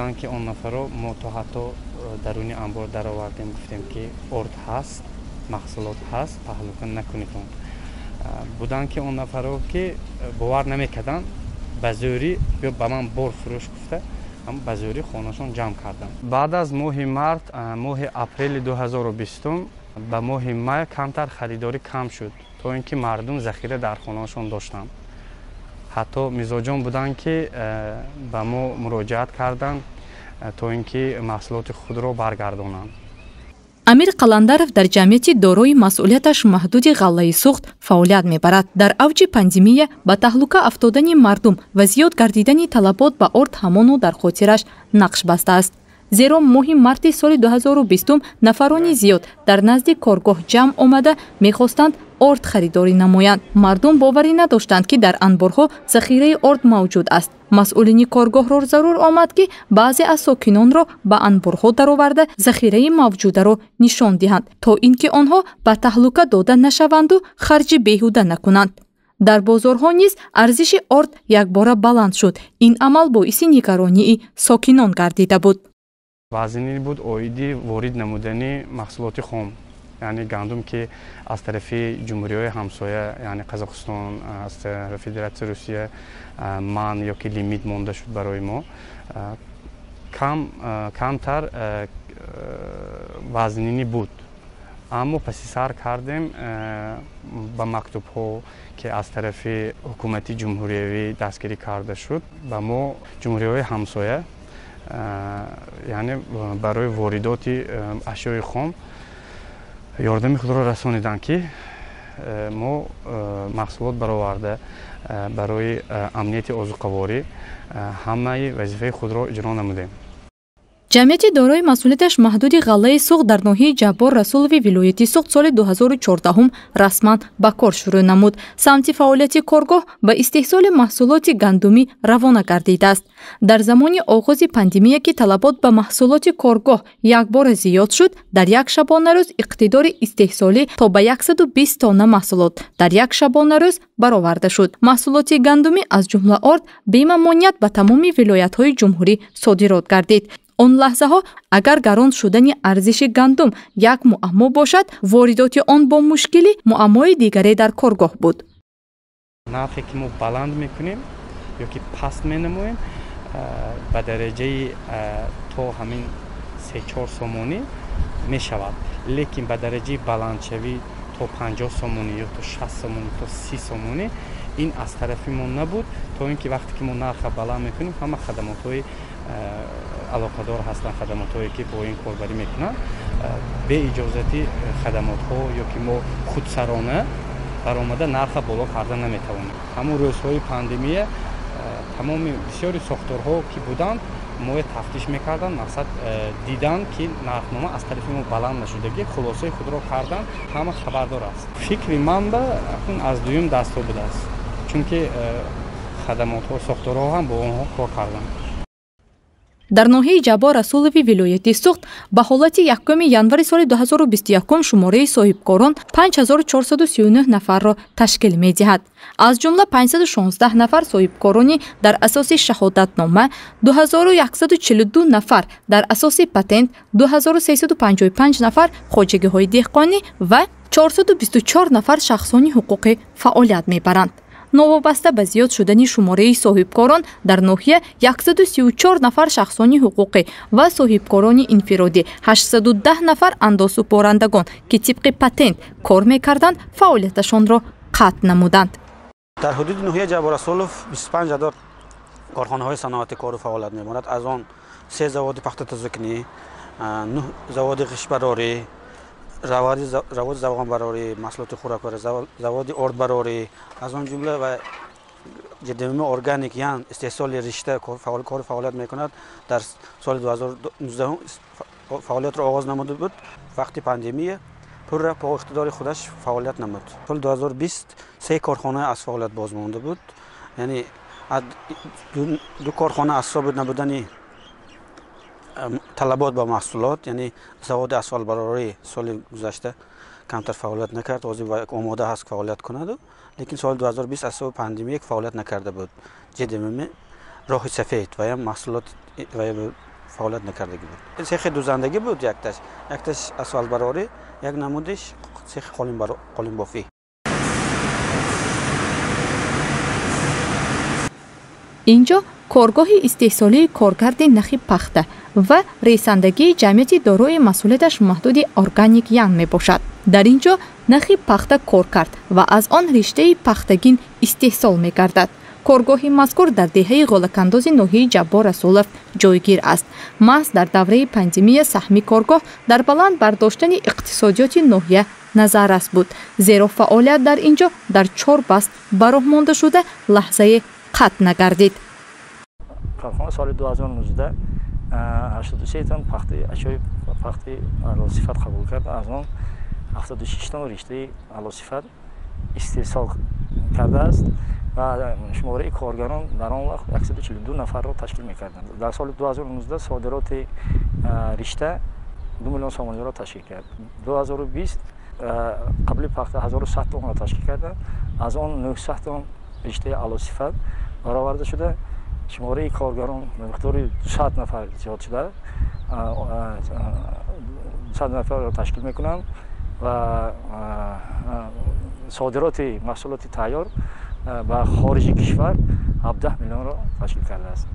Буданд, ки он нафаро мо то ҳатто даруни анбор даровардем, гуфтем, ки орд ҳаст, маҳсулот ҳаст, таҳлука накунедон. Буданд, ки он нафаро, ки бовар намекарданд, ба зӯрӣ «Биё, ба ман бор фурӯш» гуфта, ба зӯрӣ хонашон ҷамъ карданд. Баъд аз моҳи март, моҳи апрели 2020 ба моҳи май камтар харидорӣ кам шуд, то ин ки мардум захира дар хонаашон доштанд. Ҳатто мизоҷон буданд, ки ба мо муроҷиат карданд, то ин ки маҳсулоти худро баргардонанд. Амир Қаландаров дар ҷамъияти дорои масъулияташ маҳдуди «Ғаллаи Суғд» фаъолият мебарад. Дар авҷи пандемия ба таҳлука афтодани мардум ва зиёд гардидани талабот ба орд ҳамоно дар хотираш нақш бастааст, зеро моҳи марти соли 2020 нафарони зиёд дар назди коргоҳ ҷамъ омада, мехостанд орд харидорӣ намоянд. Мардум боварӣ надоштанд, ки дар анборҳо захираи орд мавҷуд аст. Масъулини коргоҳро зарур омад, ки баъзе аз сокинонро ба анборҳо дароварда, захираи мавҷударо нишон диҳанд, то ин ки онҳо ба таҳлука дода нашаванду харҷи беҳуда накунанд. Дар бозорҳо низ арзиши орд якбора баланд шуд. Ин амал боиси нигаронии сокинон гардида буд. Вазнин буд оиди ворид намудани маҳсулоти хом, яъне гандум, ки аз тарафи ҷумҳуриҳои ҳамсоя, яъне Қазоқистон, аз тарафи Федератсияи Русия манъ ё ки лимит монда шуд. Барои мо камтар вазнинӣ буд, аммо паси сар кардем. Ба мактубҳо, ки аз тарафи ҳукумати ҷумҳуриявӣ дастгирӣ карда шуд, ба мо ҷумҳуриҳои ҳамсоя, яъне барои воридоти ашёи хом ёрдами худро расониданд, ки мо маҳсулот бароварда, барои амнияти озуқаворӣ ҳамаи вазифаи худро иҷро намудем. Ҷамъияти дорои масъулияташ маҳдуди «Ғаллаи Суғд» дар ноҳияи Ҷаббор Расулови вилояти Суғд соли 2014 расман ба кор шурӯъ намуд. Самти фаъолияти коргоҳ ба истеҳсоли маҳсулоти гандумӣ равона гардидааст. Дар замони оғози пандемия, ки талабот ба маҳсулоти коргоҳ якбора зиёд шуд, дар як шабонарӯз иқтидори истеҳсолӣ то ба 120 тонна маҳсулот дар як шабонарӯз бароварда шуд. Маҳсулоти гандумӣ, аз ҷумла орд, бемамоният ба тамоми вилоятҳои ҷумҳурӣ содирот гардид. Он лаҳзаҳо агар гарон шудани арзиши гандум як муаммо бошад, воридоти он бо мушкилӣ муаммои дигаре дар коргоҳ буд. Нархе ки мо баланд мекунем ё ки паст менамоем, ба дараҷаи то ҳамин 3-4 сомонӣ мешавад, лекин ба дараҷаи баландшавӣ то 50 сомонӣ ё то 60 сомонӣ, то 30 сомонӣ ин аз тарафи мо набуд. То ин ки вақте ки мо нарха баланд мекунем, ҳама хадамотҳои алоқадор ҳастанд, хадамотҳое ки бо ин корбарӣ мекунанд, бе иҷозати хадамотҳо ё ки мо худсарона баромада нарха боло карда наметавонем. Ҳамон рӯзҳои пандемия тамоми бисёри сохторҳо, ки буданд, моя тафтиш мекарданд. Мақсад, диданд, ки нархнома аз тарафи мо баланд нашудагӣ, хулосаи худро карданд, ҳама хабардор аст. Фикри ман ба аз дуюм дастҳо будааст, чунки хадамотҳо, сохторҳо ҳам бо онҳо кор карданд. Дар ноҳияи Ҷаббор Расулови вилояти Суғд ба ҳолати 1 январи соли 2021 шумораи соҳибкорон 5439 нафарро ташкил медиҳад. Аз ҷумла 516 нафар соҳибкорони дар асоси шаҳодатнома, 2142 нафар дар асоси патент, 2355 нафар хоҷагиҳои деҳқонӣ ва 424 нафар шахсони ҳуқуқӣ фаъолият мебаранд. Новобаста ба зиёд шудани шумораи соҳибкорон, дар ноҳия 134 нафар шахсони ҳуқуқӣ ва соҳибкорони инфиродӣ, 810 нафар андозсупорандагон, ки тибқи патент кор мекарданд, фаъолияташонро қатъ намуданд. Дар ҳудуди ноҳияи Ҷаббор Расулов 25 адад корхонаҳои саноатӣ кору фаъолият мебарад. Аз он се заводи пахтатозакунӣ, нӯҳ заводи ғиштбарорӣ, заводи завғонбарорӣ, маҳсулоти хӯрокворӣ, заводи ордбарорӣ, аз он ҷумла ва ЖДММ «Органик» ян истеҳсоли ришта кору фаъолият мекунад. Дар соли 2019 фаъолиятро оғоз намуда буд, вақти пандемия пурра бо иқтидори худаш фаъолият намуд. Соли 2020 се корхона аз фаъолият боз монда буд, яъне ду корхона аз ҳисоби набудани талабот ба маҳсулот, яъне заводи асфалтбарорӣ соли гузашта камтар фаъолият накард, ҳозир омода ҳаст фаъолият кунаду, лекин соли 2020 аз ҳисоби пандемия фаъолият накарда буд. ЖДММ «Роҳи сафед» ваям маҳсулот ва Фаъолият накардагӣ буд. Цехи дузандагӣ буд якташ, якташ асфалтбарорӣ, як намудиш цехи қолинбофӣ. Инҷо коргоҳи истеҳсолии коркарди нахи пахта ва ресандагии ҷамъияти дорои масъулияташ маҳдуди Органик Ян мебошад. Дар ин ҷо нахи пахта кор кард ва аз он риштаи пахтагин истеҳсол мегардад. Коргоҳи мазкур дар деҳаи Ғолакандози ноҳияи Ҷаббор Расулов ҷойгир аст. Маҳз дар давраи пандемия саҳми коргоҳ дар баланд бардоштани иқтисодиёти ноҳия назаррас буд, зеро фаъолият дар ин ҷо дар 4 баст ба роҳ монда шуда лаҳзае қатъ нагардид. Корхона соли 2019 83 тонна пахтаи ашёи пахтаи аълосифат қабул кард. Аз он 76 тонна риштаи аълосифат истеҳсол кардааст ва шумораи коргарон дар он вақт 142 нафарро ташкил мекарданд. Дар соли 2019 содироти ришта 2 миллион сомониро ташкил кард. 2020 қабли пахта 1100 тоннаро ташкил карданд. Аз он 900 тонна риштаи аълосифат бароварда шуда, шумораи коргарон ба миқдори 200 нафар зиёд шуда, 200 нафарро ташкил мекунанд ва содироти маҳсулоти тайёр ба хориҷи кишвар 17 миллионро ташкил кардааст.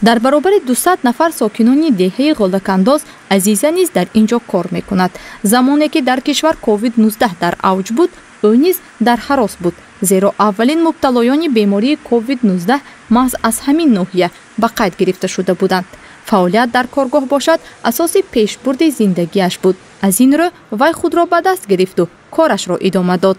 Дар баробари 200 нафар сокинони деҳаи Ғолакандоз Азиза низ дар ин ҷо кор мекунад. Замоне ки дар кишвар COVID-19 дар авҷ буд, ӯ низ дар ҳарос буд, зеро аввалин мубталоёни бемории COVID-19 маҳз аз ҳамин ноҳия ба қайд гирифта шуда буданд. Фаъолият дар коргоҳ бошад асоси пешбурди зиндагиаш буд. Аз ин рӯ вай худро ба даст гирифту корашро идома дод.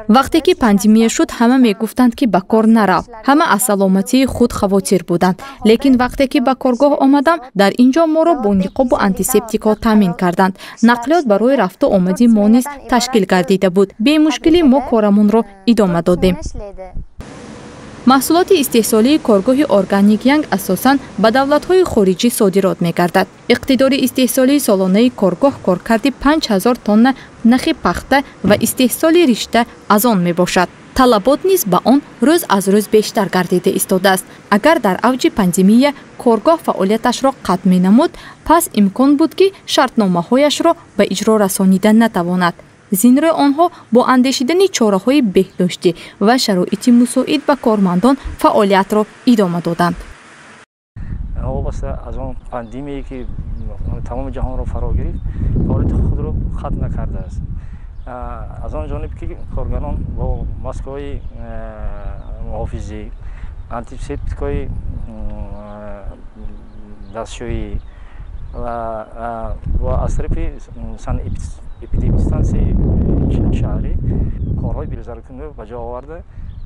Вақте ки пандемия шуд, ҳама мегуфтанд, ки ба кор нарав. Ҳама аз саломатии худ хавотир буданд. Лекин вақте ки ба коргоҳ омадам, дар ин ҷо моро бо ниқобу антисептикҳо таъмин карданд. Нақлиёт барои рафту омади мо низ ташкил гардида буд. Бемушкилӣ мо корамонро идома додем. Маҳсулоти истеҳсолии коргоҳи Органик Янг асосан ба давлатҳои хориҷӣ содирот мегардад. Иқтидори истеҳсолии солонаи коргоҳ коркарди 5000 тонна нахи пахта ва истеҳсоли ришта аз он мебошад. Талабот низ ба он рӯз аз рӯз бештар гардида истодааст. Агар дар авҷи пандемия коргоҳ фаъолияташро қатъ менамуд, пас имкон буд, ки шартномаҳояшро ба иҷро расонида натавонад. Зинрӯ онҳо бо андешидани чораҳои беҳдоштӣ ва шароити мусоид ба кормандон фаъолиятро идома доданд. Новобаста аз он пандемие ки тамоми ҷаҳонро фаро гирифт, фаъолияти худро қатъ накардааст. Аз он ҷониб ки коргарон бо маскаҳои муҳофизӣ, антисептикҳои дастшӯӣ ва аз тарафи эпидемистансияи шаҳрӣ корҳои белзаруркунӣ ба ҷо оварда,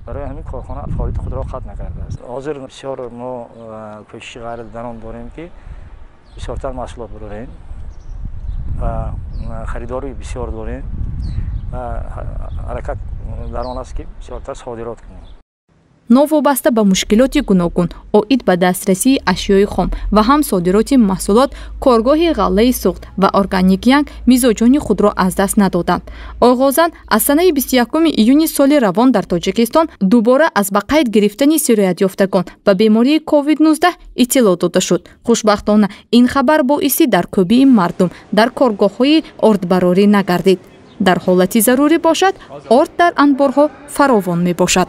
барои ҳамин корхона фаъолияти худро қатъ накардааст. Ҳозир бисёр мо кӯшиши ғайридаром дорем, ки бисёртар маҳсулот бурорем ва харидори бисёр дорем ва ҳаракат дар он аст, ки бисёртар содирот кунем. Новобаста ба мушкилоти гуногун оид ба дастрасии ашёи хом ва ҳам содироти маҳсулот, коргоҳи ғаллаи Суғд ва Органик Янг мизоҷони худро аз даст надоданд. Оғозан аз санаи 21 июни соли равон дар Тоҷикистон дубора аз ба қайд гирифтани сироятёфтагон ба бемории COVID-19 иттилоъ дода шуд. Хушбахтона ин хабар боиси даркӯбии мардум дар коргоҳҳои ордбарорӣ нагардид. Дар ҳолати зарурӣ бошад, орд дар анборҳо фаровон мебошад.